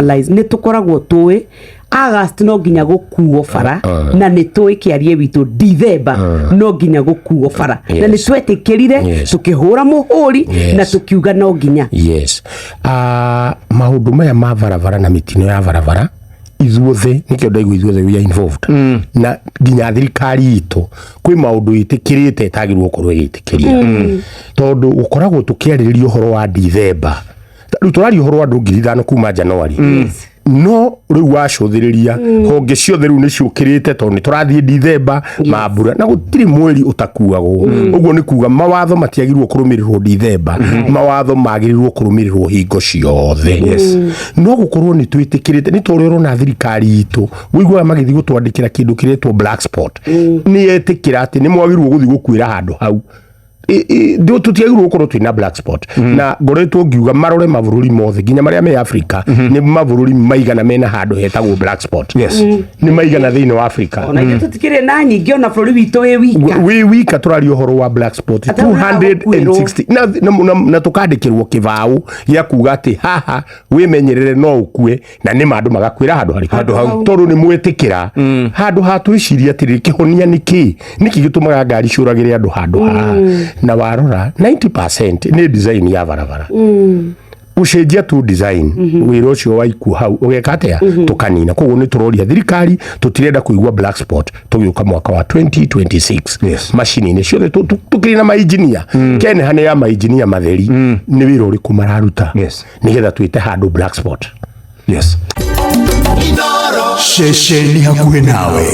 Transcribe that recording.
Analyze nĩ tũkoragwo tũĩ August no nginya gũkuo bara, na nĩ tũĩ kĩarie witũ Dithemba no nginya gũkuo bara, na nĩ twetĩkĩrire, tũkĩhũra mũhũri na tũkiuga no nginya. Yes, maũndũ maya ma barabara na mĩtino ya barabara, ithuothe nĩkĩo ndaigua ithuothe we are involved, na nginya thirikari itũ kwĩ maũndũ ĩtĩkĩrĩte ĩtagĩrĩirwo gũkorwo ĩgĩtĩkĩria, tondũ gũkoragwo tũkĩarĩrĩria ũhoro wa Dithemba. Rĩu tũraria ũhoro wa andũ 5,000 kuma January, no rĩu wacũthĩrĩria honge ciothe rĩu nĩ ciũkĩrĩte, tondũ nĩ tũrathiĩ Dithemba mambura na gũtirĩ mweri ũtakuagwo. Ũguo nĩ kuga mawatho matiagĩrĩirwo kũrũmĩrĩrwo Dithemba, mawatho magĩrĩirwo kũrũmĩrĩrwo hingo ciothe. No gũkorwo nĩ twĩtĩkĩrĩte, nĩ torĩa ũrona thirikari itũ wĩiguaga magĩthiĩ gũtwandĩkĩra kĩndũ kĩretwo black spot, nĩ yetĩkĩra atĩ nĩ mwagĩrĩirwo gũthiĩ gũkuĩra handũ hau. Tũtiagĩrĩirwo gũkorwo twĩna black spot, na ngoretwo ngiuga marore mabũrũri mothe nginya marĩa me Africa, nĩ mabũrũri maigana mena handũ hetagwo black spot? Nĩ maigana thĩinĩ wa Africa? Ona ithuĩ tũtikĩrĩ na nyingĩ, ona bũrũri witũ wĩ wika. Wĩ wika tũraria ũhoro wa black spot Ata ũrĩa 260 na tũkandĩkĩrwo kĩbaũ gĩa kuga atĩ haha wĩmenyerere no ũkue, na nĩ ma andũ magakuĩra handũ harĩkũ? Handũ hau. Tondũ nĩ mwĩtĩkĩra handũ ha twĩciria atĩrĩrĩ, kĩhonia nĩ kĩ? Nĩkĩ gĩtũmaga ngari ciũragĩre andũ handũ haha? Na warora 90% nĩ design ya barabara, gũcenjia tu design, wĩra ũcio wa ikuũ hau ũgeka atĩa? Tũkanina. Koguo nĩ tũroria thirikari, tũtirenda kũigua black spot tũgĩũka mwaka wa 2026. Macini-inĩ ciothe tũkĩrĩ na mainjinia keneha nĩ ya mainjinia matheri, nĩ wĩra ũrĩkũ mararuta nĩgetha twĩte handũ black spot? Ceceni hakuhĩ nawe.